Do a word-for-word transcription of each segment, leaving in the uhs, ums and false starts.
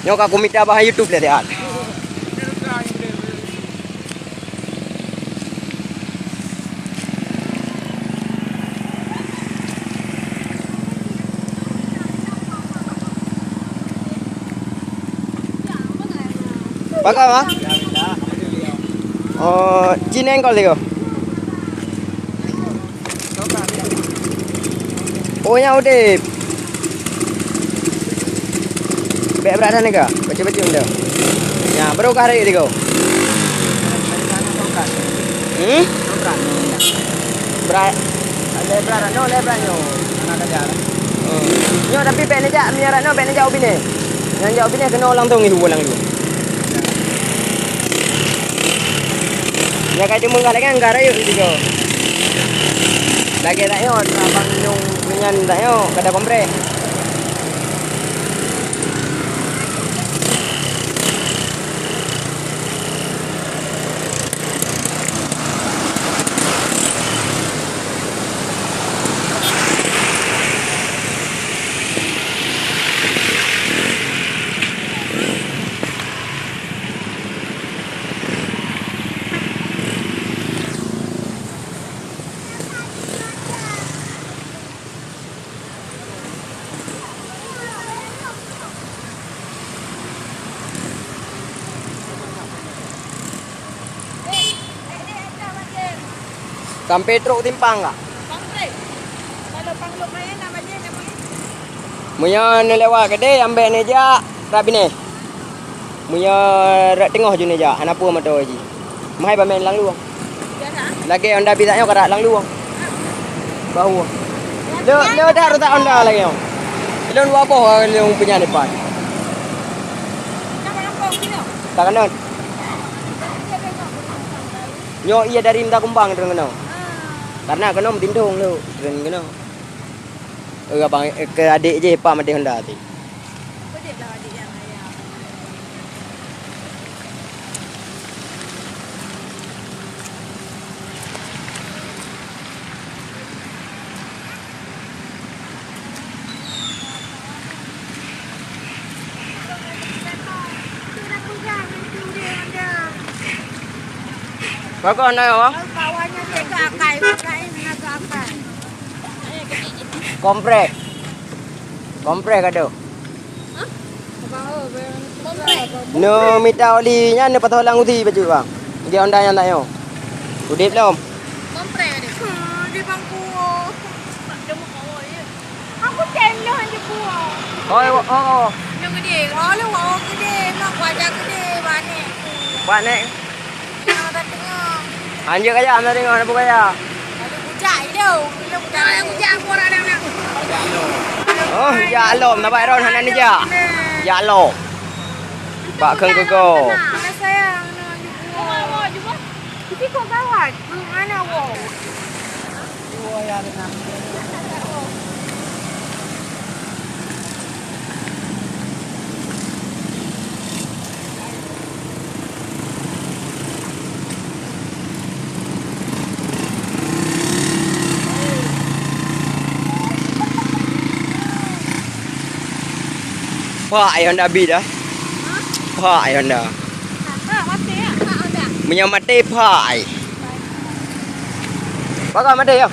Nyoe ka kumita bahan YouTube lé siat. Pakon, Bang? Oh, Cina engkol tiga. Oh, nyang udép. Bèk brat that nyoe ka? Bacut-bacut nyoe. Nya, baru ka hari tiga. Hmm? Brat. Lé brat nyoe, lé brat nyoe. Anak kerja. Oh. Nyoe tapi bèk neujak, meunyo rat nyoe bèk neujak u binéh. Nyang jak u binéh keunoe langsung ihu lam ibu. Nyang ka jimeunggah lagèe nyan ka rayeuk sigoe. Lagèe tanyoe, abang lôn nyan tanyoe, kada kompreh. Sampai trok simpang ka? Meunyoe neulewat keudéh, ambek neujak rot binéh. Meunyoe rot teungoh ju neujak, hana peue moto jih. Meuhai paméh lam luwang. Lagèe Honda biasa nyoe ka rot lam luwang. Bahwa. Le, le dak rusak Honda lagèe nyoe. Lôn dua boh ka lôn punya depan. Tak kena. Nyoe iya dari Meuta Kumbang teungoh keunoe. Karena keunoe meutintong lé teungoh keunoe. Eh, abang, eh, keu adék jih pak maté Honda tadi. Bagus, nah, ya, Bang. Kompreh. Kompreh ka deuh. Hah? Kompreh. Neumita oli nyan, neupasoe lam usi bacut, Bang. Di Honda nyan tanyoe. Udép lom. Kompreh ka deuh. Hmm, di bangku. Aku cendol je buah. Oh, oh, oh. Nyoe gede. Oh, lu, oh, gede. Mak wajah gede, banek. Banek. Anjir kaya, hana tengok, hana bukaya. Lalu bujak, ilu. Ilu bujak. Bujak, aku orang dah nak. Oh, jak lom, nampak Ron hana ni jak. Jak lom. Bak keng keugo. Hana sayang, hana jumpa. Isi kok gawat. Mana wow. Pak, ayah anda bit dah. Pak, ayah anda. Meunyoe maté, pak ai. Pakai maté, ya?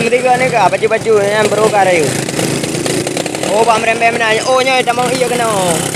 Tiga ni ka, baju-baju nyan baru ka rayeuk. Oh, bak meurembeh meunan. Oh, nyoe tamong ié keunoe.